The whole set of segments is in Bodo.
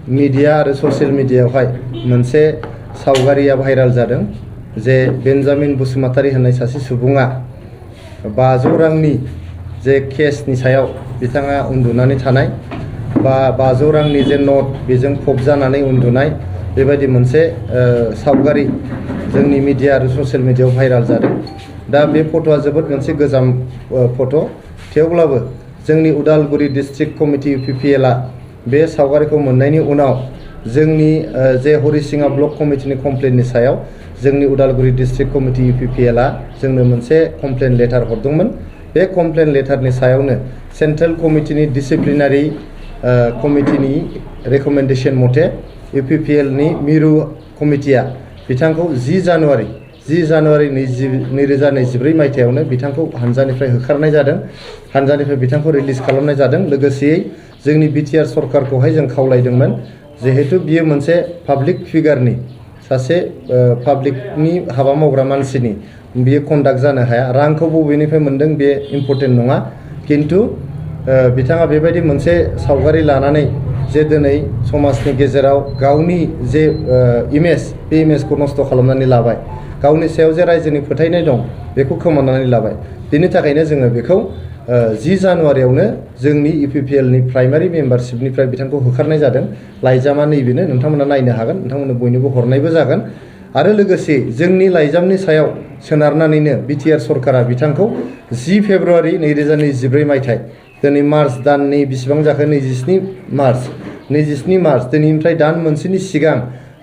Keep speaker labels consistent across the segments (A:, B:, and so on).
A: मीडिया आरो ससियेल मीडियायावहाय मोनसे सावगारिया भाइराल जादों जे बेन्जामिन बसुमतारी होननाय सासे सुबुङा 500 रांनि जे केसनि सायाव बिथाङा उन्दुनानै थानाय बा 500 रांनि जे नोट बेजों फबजानानै उन्दुनाय बेबायदि मोनसे सावगारि जोंनि मीडिया आरो ससियेल मीडियायाव भाइराल जादों। दा बे फट'आ जोबोद मोनसे गोजाम फट', थेवब्लाबो जोंनि उदालगुरि डिस्ट्रिक्ट कमिटि UPPL बे सावगारिखौ मोननायनि उनाव जोंनि जे हरिसिङा ब्लक कमिटिनि कमप्लेननि सायाव जोंनि उदालगुरि डिस्ट्रिक्ट कमिटि UPPL जोंनो मोनसे कमप्लेन लेटार हरदोंमोन। बे कमप्लेन लेटारनि सायावनो सेन्ट्रेल कमिटिनि डिसिप्लिनारि कमिटिनि रेकमेन्डेशन मथे UPPL नि मिरु कमिटिया बिथांखौ 10 जानुवारि 2024 मायथाइयावनो बिथांखौ हानजानिफ्राय होखारनाय जादों। हानजानिफ्राय बिथांखौ रिलिज खालामनाय जादों। लोगोसेयै जोंनि BTR सरकारखौहाय जों खावलायदोंमोन जिहेतु बियो मोनसे पाब्लिक फिगारनि सासे पाब्लिकनि हाबा मावग्रा मानसिनि बियो कन्डाक्ट जानो हाया। रांखौ बबेनिफ्राय मोनदों बे इम्पर्टेन्ट नङा, किन्तु बिथाङा बेबायदि मोनसे सावगारि लानानै जे दिनै समाजनि गेजेराव गावनि जे इमेज बे इमेजखौ नष्ट खालामनानै लाबाय, गावनि सायाव जे रायजोनि फोथायनाय दं बेखौ खोमानानै लाबाय। बेनि थाखायनो जोङो बेखौ 10 जानुवारियावनो जोंनि UPPL नि प्राइमारि मेम्बारशिपनिफ्राय बिथांखौ होखारनाय जादों। लाइजामा नैबेनो, नोंथांमोना नायनो हागोन, नोंथांमोननो बयनोबो हरनायबो जागोन। आरो लोगोसे जोंनि लाइजामनि सायाव सोनारनानैनो BTR सरकारा बिथांखौ 10 फेब्रुवारि 2024 मायथाइ, दिनै मार्च दाननि बेसेबां जाखो 27 मार्च दिनैनिफ्राय दान मोनसेनि सिगां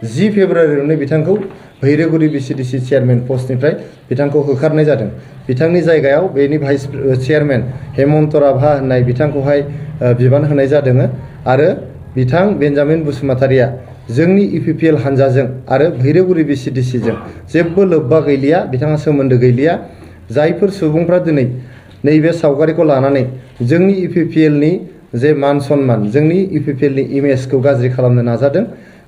A: 10 फेब्रुवारियावनो बिथांखौ भैरगुरि BCDC चेयारमेन पस्टनिफ्राय बिथांखौ होखारनाय जादों। बिथांनि जायगायाव बेनि भाइस चेयारमेन हेमन्त राभा होननाय बिथांखौहाय बिबान होनाय जादों। आरो बिथां बेन्जामिन बसुमतारिया जोंनि UPPL हानजाजों आरो भैरगुरि BCDC जों जेबो लोब्बा गैलिया, बिथाङा सोमोन्दो गैलिया। जायफोर सुबुंफ्रा दिनै नैबे सावगारिखौ लानानै जोंनि UPPL नि जे मान सन्मान, जोंनि UPPL नि इमेजखौ गाज्रि खालामनो नाजादों,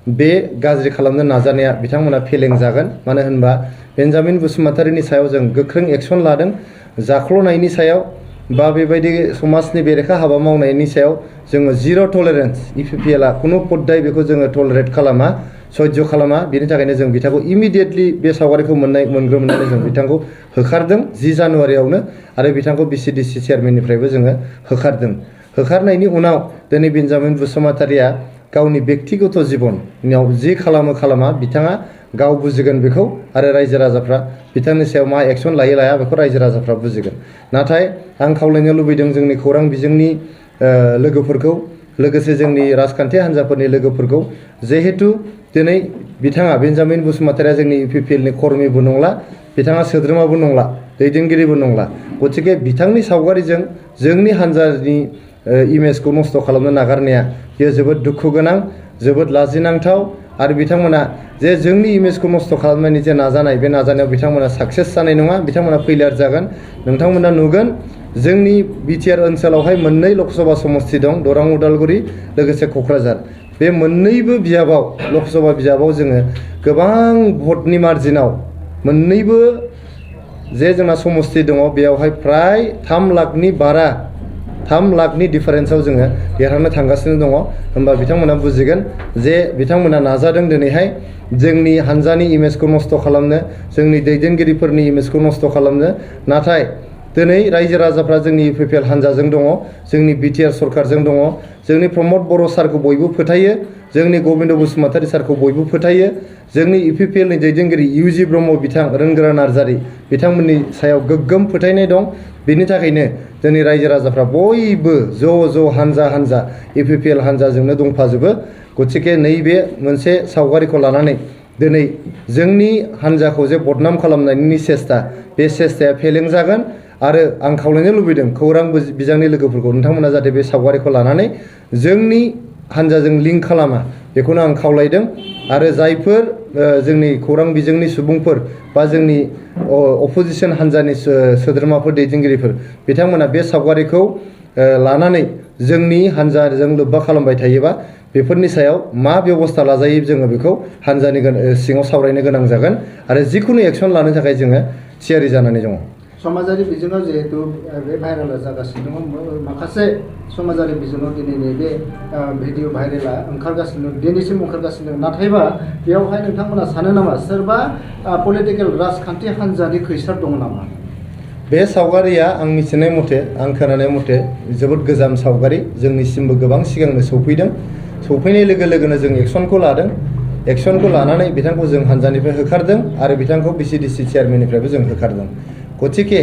A: बे गाज्रि खालामनो नाजानाया बिथांमोना फेलें जागोन। मानो होनबा बेन्जामिन बसुमतारिनि सायाव जों गोख्रों एक्सन लादों। जाख्ल'नायनि सायाव बा बेबायदि समाजनि बेरेखा हाबा मावनायनि सायाव जोङो जिर' टलारेन्स, UPPL खुनु पद्दाय बेखौ जोङो टलारेट खालामा, सह्य खालामा। बेनि थाखायनो जों बिथांखौ इमिडियेटलि बे सावगारिखौ मोनग्रोमोननानै जों बिथांखौ होखारदों 10 जानुवारियावनो, आरो बिथांखौ BCDC चेयारमेननिफ्रायबो जोङो होखारदों। होखारनायनि उनाव दिनै बेन्जामिन बसुमतारिया गावनि बेक्तिगत जिबनाव जि खालामा बिथाङा गाव बुजिगोन बेखौ, आरो रायजो राजाफ्रा बिथांनि सायाव मा एक्सन लायो लाया बेखौ रायजो राजाफ्रा बुजिगोन। नाथाय आं खावलायनो लुबैदों जोंनि खौरां बिजोंनि लोगोफोरखौ, लोगोसे जोंनि राजखान्थि हान्जाफोरनि लोगोफोरखौ, जिहेतु दिनै बिथाङा बेन्जामिन बसुमतारिया जोंनि UPPL नि कर्मिबो नंला, बिथाङा सोद्रोमाबो नंला, दैदेनगिरिबो नंला। गतिके बिथांनि सावगारिजों जोंनि हान्जानि इमेजखौ नष्ट खालामनो नागारनाया बेयो जोबोद दुखु गोनां, जोबोद लाजिनांथाव। आरो बिथांमोना जे जोंनि इमेजखौ नष्ट खालामनायनि जे नाजानाय, बे नाजानायाव बिथांमोना साक्सेस जानाय नङा, बिथांमोना फेलियर जागोन। नोंथांमोना नुगोन जोंनि BTR ओनसोलावहाय मोननै लकसभा समस्ति दं, दरां उदालगुरि लोगोसे क'क्राझार। बे मोननैबो बिजाबाव, लकसभा बिजाबाव जोङो गोबां भटनि मार्जिनाव मोननैबो जे जोंना समस्ति दङ बेयावहाय फ्राय 3 लाखनि डिफारेन्सआव जोङो देरहानो थांगासिनो दङ। होमबा बिथांमोना बुजिगोन जे बिथांमोना नाजादों दिनैहाय जोंनि हान्जानि इमेजखौ नष्ट खालामनो, जोंनि दैदेनगिरिफोरनि इमेजखौ नष्ट खालामनो। नाथाय दिनै रायजो राजाफ्रा जोंनि UPPL हान्जाजों दङ, जोंनि BTR सरकारजों दङ। जोंनि प्रमद बर' सारखौ बयबो फोथायो, जोंनि गबिन्द बसुमतारी सारखौ बयबो फोथायो, जोंनि UPPL नि दैदेनगिरि UG ब्रह्म बिथां, रोंगोरा नार्जारि बिथांमोननि सायाव गोग्गोम फोथायनाय दं। बेनि थाखायनो जोंनि रायजो राजाफ्रा बयबो ज' हान्जा UPPL हान्जाजोंनो दंफाजोबो। गतिके नैबे मोनसे सावगारिखौ लानानै दिनै जोंनि हान्जाखौ जे बदनाम खालामनायनि सेस्था, बे सेस्थाया फेलें जागोन। आरो आं खावलायनो लुबैदों खौरां बिजोंनि लोगोफोरखौ, नोंथांमोना जाहाथे बे सावगारिखौ लानानै जोंनि हान्जाजों लिंक खालामा, बेखौनो आं खावलायदों। आरो जायफोर जोंनि खौरां बिजोंनि सुबुंफोर बा जोंनि अपोजिसन हान्जानि सोद्रोमाफोर, दैदेनगिरिफोर, बिथांमोना बे सावगारिखौ लानानै जोंनि हान्जाजों लोब्बा खालामबाय थायोबा बेफोरनि सायाव मा बेबस्था लाजायो जोङो बेखौ हान्जानि सिङाव सावरायनो गोनां जागोन। आरो जिखुनु एक्सन लानो थाखाय जोङो थियारि जानानै दङ।
B: समाजारि बिजोङाव जिहेतु बे भाइरेला जागासिनो दङ माखासे समाजारि बिजोङाव दिनै बे भिडिअ भाइरेला ओंखारगासिनो दिनैसिम ओंखारगासिनो नाथायबा बेयावहाय नोंथांमोना सानो नामा सोरबा पलिटिकेल राजखान्थि हान्जानि खैसार दङ नामा?
A: बे सावगारिया आं मिथिनाय मथे आं खोनानाय मथे जोबोद गोजाम सावगारि जोंनिसिमबो गोबां सिगांनो सौफैदों सौफैनाय लोगो लोगोनो जों एक्सनखौ लादों एक्सनखौ लानानै बिथांखौ जों हान्जानिफ्राय होखारदों आरो बिथांखौ बिसिडिसि चेयारमेननिफ्रायबो जों होखारदों गतिके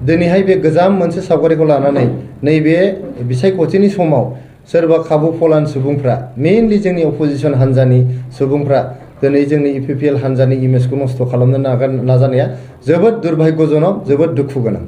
A: दिनैहाय बे गोजाम मोनसे सावगारिखौ लानानै नैबे बिसायख'थिनि समाव सोरबा खाबु फलान सुबुंफ्रा मेइनलि जोंनि अपोजिसन हान्जानि सुबुंफ्रा दिनै जोंनि UPPL हान्जानि इमेजखौ नस्थ' खालामनो नाजानाया जोबोद दुर्भाग्यजनक जोबोद दुखु गोनां।